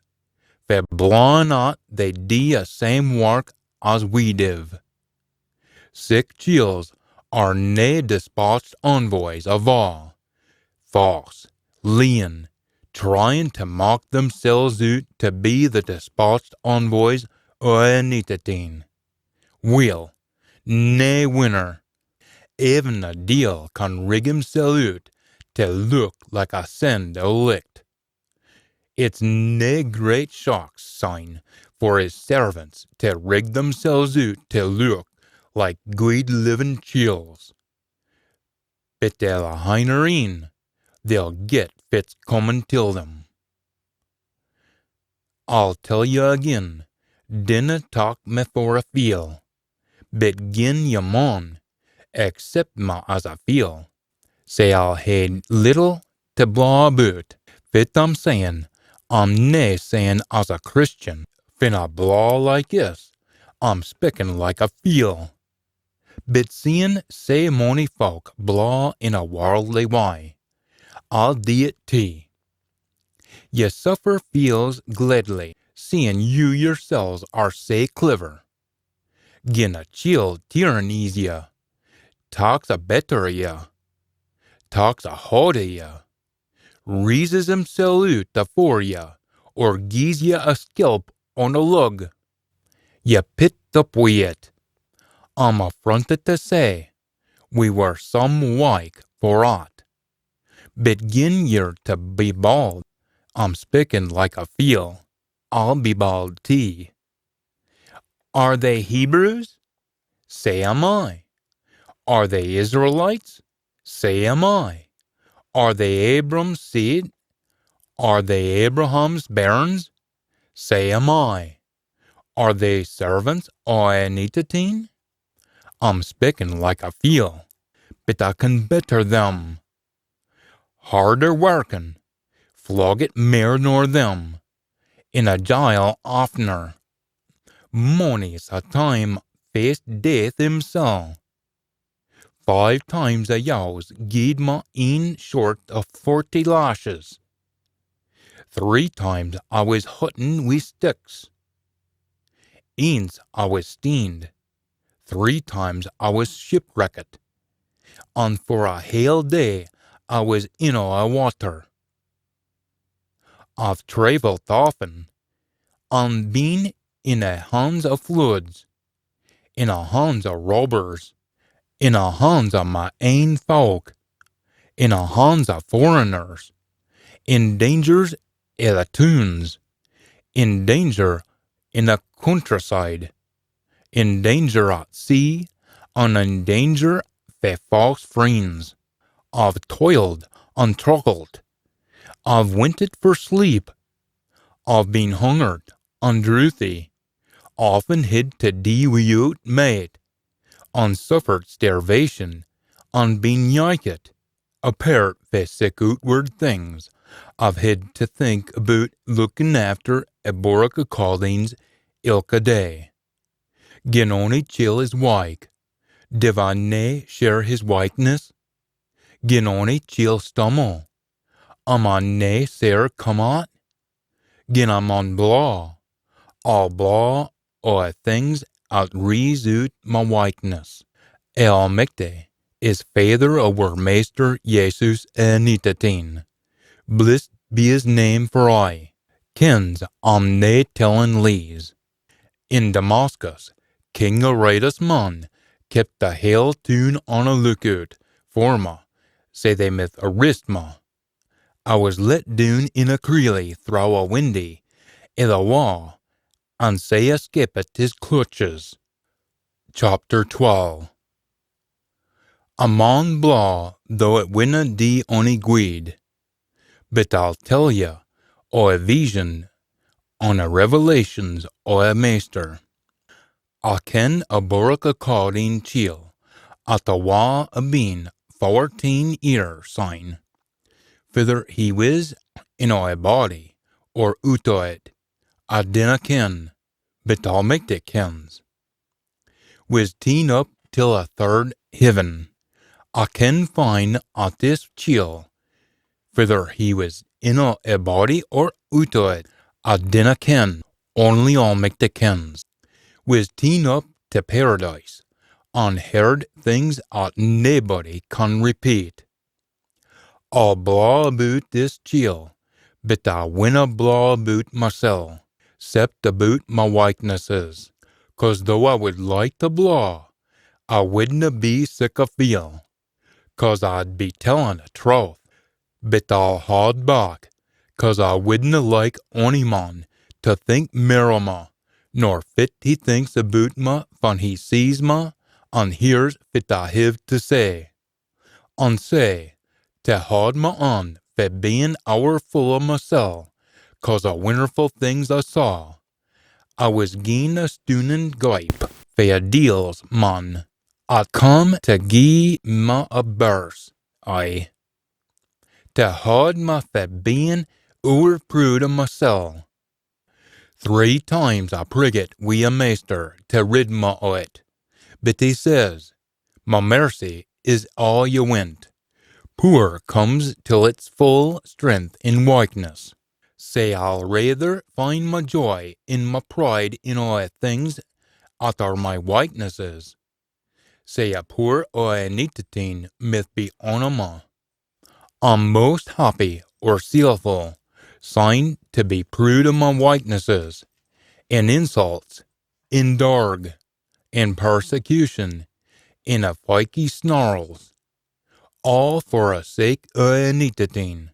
fae blawin at they dee a same wark as we div. Sic chiels are nae despatched envoys ava, false, leein, tryin tae mak themsels oot tae be the despatched envoys o a Anintit Een. Weel, nae winner. Even a deil can rig himsel oot tae look like a send o licht. It's nae great shock, syne, for his servants tae rig themsels oot tae look like gweed livin chiels. Bit they'll a hinner een, they'll get fit's comin till them. I'll tell ye again, dinna tak me for a feel, bit gin ye maun, accept me as I feel, sae I'll hae little tae blaw aboot. Fit I'm sayin, I'm nae sayin as a Christian, fin I blaw like this, I'm spikkin like a feel. Bit seein sae mony fowk blaw in a warldly wye, I'll dee it tee. Ye suffer feels gledly, seein you yersels are sae cliver. Gin a chiel tyrannies ye, taks a better o ye, taks a haud o ye, raises himsel oot afore ye, or gies ye a skelp on a lug, ye pit up wi it. I'm affrontit tae say, we were some wyke for aucht. Bit gin ye're tae be bauld, I'm spikkin like a feel, I'll be bauld tee. Are they Hebrews? Sae am I. Are they Israelites? Sae am I. Are they Abram's seed? Are they Abraham's bairns? Sae am I. Are they servants o a Anintit Een? I'm spikkin like a feel, bit I can better them. Harder warkin, floggit mair nor them, in a jile aftener. Mony's a time faced death himsel. Five times a Jews gied me een short o forty lashes. Three times I wis hutten wi sticks. Eence I wis steened. Three times I wis shipwreckit. An for a hale day I wis in a watter. I've traivelt aften, an been in a hands o floods, in a hands o robbers, in a hands o my ain fowk, in a hands o foreigners, in dangers i the toons, in danger in the countryside, in danger at sea, an in danger fae false freens. I've toiled an truckled, I've wintit for sleep, I've been hungered an drouthy, often hid to dee withoot maet, an suffered starvation, an been nyikit. Apairt fae sic ootward things, I've hid to think aboot lookin efter a boorach o caldings ilka day. Gin ony chiel is wyke, div I nae share his wykeness? Gin ony chiel stumble, am I nae sair come at? Gin I maun blaw, I'll blaw o a things at rees oot my wykeness. A Almichty is faither o wir Maister Jesus a Anintit Een. Blissed be his name for aye. Kens I'm nae tellin lees. In Damascus, King Aretas' man kept the hale toon on a lookoot for ma, sae they mith arrest ma. I wis let doon in a creelie throwe a windy i the wa, an sae escapit his clutches. Chapter twelve. A maun blaw though it winna dee ony gweed, but I'll tell ye o a vision an a revelations o a Maister. I ken a boorach o cawdeen chiel at the wa abeen fowerteen ear syne. Fither he wis in o a body or oot o it, I dinna ken, but Almichty kens. Wis teen up till a third heaven, I ken fine at this chiel, fither he wis in a, a body or oot o it, I dinna ken, only Almichty kens, wis teen up to paradise, an heard things at naebody can repeat. I'll blaw aboot this chiel, but I winna blaw aboot masel, except aboot my waiknesses, cause though I wid like to blaw, I widna be sic a feel, cause I'd be tellin a troth, but I'll haud back, cause I widna like ony man to think mair o me, nor fit he thinks aboot me fan he sees me an hears fit I hiv to say. An sae, to haud me on fae bein ower full o masel, cause o winnerfu things I saw, I wis gien a stoonin gype fae a deil's man, at come to gie me a birse, ay, to haud me fae bein ower prood o masel. Three times I priggit wi a maister to rid me o it, but he says, my mercy is aa ye wint. Pooer comes till its full strength in waikness. Sae I'll raither find my joy in my pride in aa things at are my waiknesses, sae a pooer o a neetateen mith be on a ma. I'm most happy or seelfu, syne to be prood o my waiknesses, in insults, in darg, in persecution, in a fykey snarls, aa for a sake o a neetateen.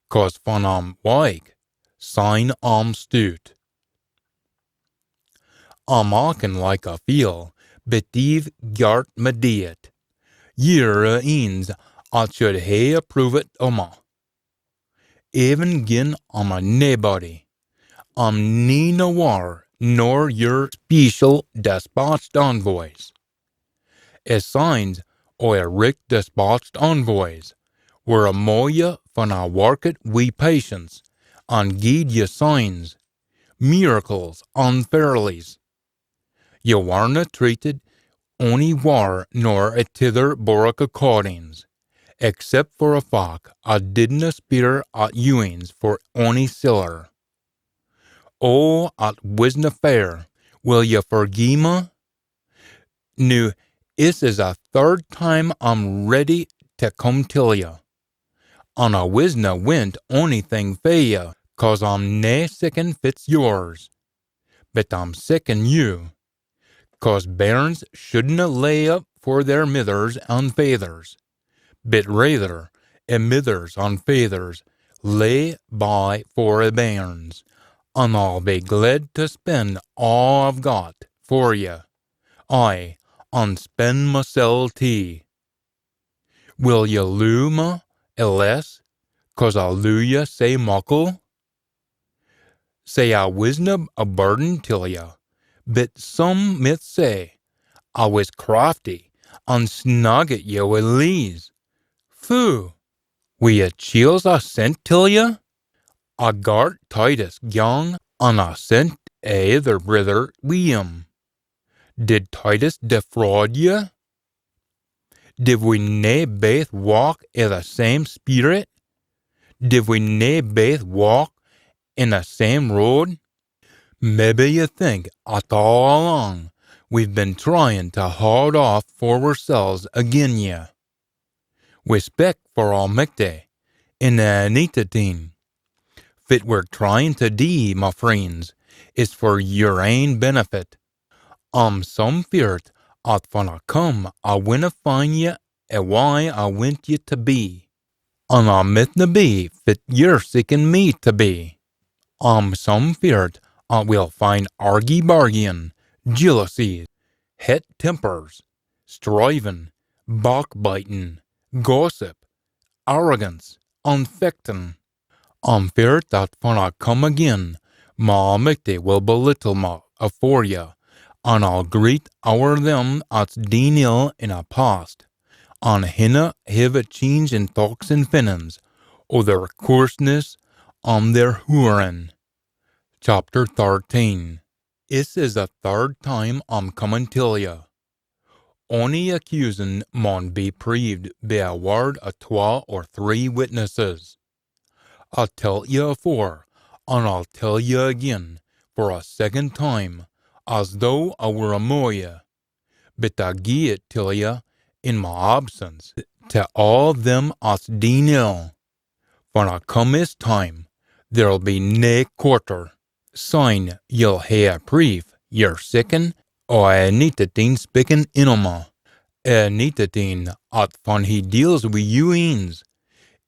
Cause fan I'm waik, syne I'm stoot. I'm actin like a feel, but ye've gart me dee it. Ye're a eens at should hae approved o me. Even gin I'm a naebody, I'm neither waur nor your special despatched envoys. A signs o a richt despatched envoys were amo ye fan I warkit wi patience, an gied ye signs, miracles, an ferlies. Ye warna treated ony waur nor a tither borrick accordings, except for a fac I didna speir at youins for ony siller. Oh, at wisna fair, will ye forgie me? Noo, is is a third time I'm ready to come till ye, an I wisna wint onything fae ye, cause I'm nae seekin fit's yours, but I'm seekin you, cause bairns shouldna lay up for their mithers an faithers, but raither a mithers an faithers lay by for a bairns, an I'll be glad to spend aa I've got for ye, ay, an spend masel tee. Will ye loo me a less, cause I loo ye sae muckle? Sae I wisna a burden till ye, but some mith say I wis crafty an snaggit ye wi lees. Foo! Wi a chiels I sent till ye? I gart Titus gang an I sent a ither brither wi him. Did Titus defraud ye? Did we nae baith walk i the same spirit? Did we nae baith walk in the same road? Maybe ye think at aa alang we've been tryin to haud aff for ourselves agin ye. We spik for Almichty in the Anintit Een. Fit we're tryin to dee, my freends, is for your ain benefit. I'm some feart at fan I come I winna find ye a wye I wint ye to be, an I mithna be fit ye're seekin me to be. I'm some feart at we'll find argy-bargyin, jealousies, het tempers, strivin, backbitin, gossip, arrogance, an fechtin. I'm feart that fan I come again, my Almichty will belittle me afore ye, an I'll greet ower them at's deen ill in a past, an hinna hiv a change in thochts an feelins, o their coorseness an their hoorin. Chapter thirteen. This is the third time I'm comin till ye. ony accusin maun be preeved by a word o twa or three witnesses. I telt ye afore, an I'll tell ye again, for a second time, as though I were amo ye, but I gie it till ye in my absence, to aa them at's deen ill. Fan I come is time, there'll be nae quarter. Syne ye'll hae a preef ye're sikkin o a Anintit Een spikkin in o ma. A Anintit Een, at fan he deals wi you eens,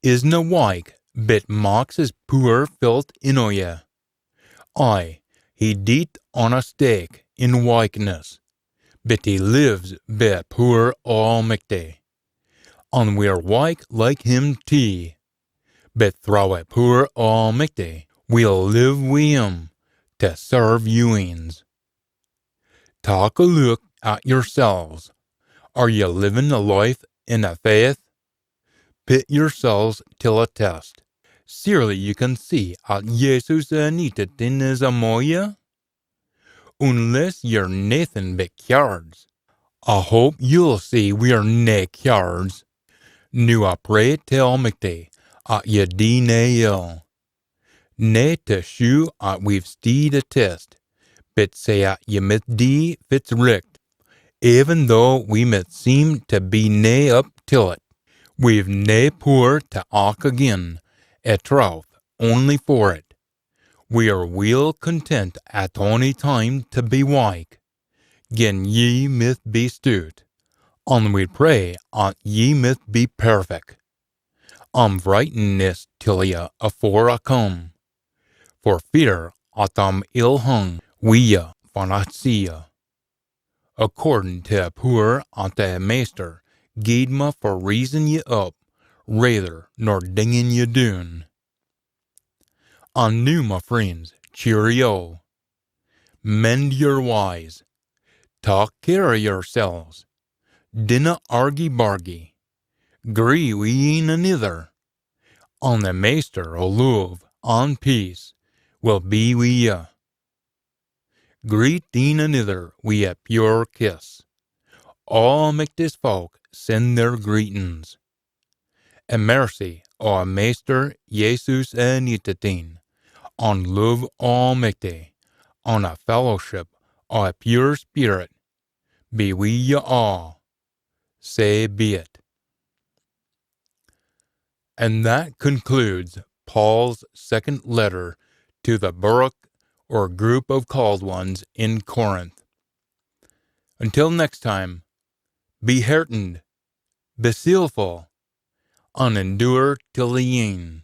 isna wyke, but maks his pooer felt in o ye. Ay, he deet on a stake in wykeness, but he lives by a pooer o Almichty. An we're wyke like him tee, but throwe a pooer o Almichty we'll live wi him to serve you eens. Tak a look at yourselves. Are ye livin a life in a faith? Pit yourselves till a test. Surely you can see at Jesus Anintit Een is amo ye? Unless ye're naething but cowards. I hope you'll see we're nae cowards. Noo I pray to Almichty at ye dee nae ill. Nae to shew at we've steed a test, but sae at ye mith dee fit's richt, even though we mith seem to be nae up till it. We've nae pooer to ack agin a trowth only for it. We are weel content at ony time to be wyke, gin ye mith be stoot, an we pray at ye mith be perfect. I'm writin this till ye afore I come, for fear at I'm ill hung wi ye fan I see ye. Accordin to a pooer at a Maister gied me for raisin ye up, raither nor dingin ye doon. An noo, my freends, cheerio. Mend your wyes. Tak care o yourselves. Dinna argy-bargy. Gree wi een anither. An the Maister o love an peace will be wi ye. Greet een anither wi a pure kiss. Aa Michty's folk send their greetins. A mercy o a Maister Jesus Anintit Een, an love o Almichty, an a fellowship o a pure spirit, be wi ye aa. Sae be it. And that concludes Paul's second letter to the burrock or group of called ones in Corinth. Until next time, be heartened, be zealful, and endure till the end.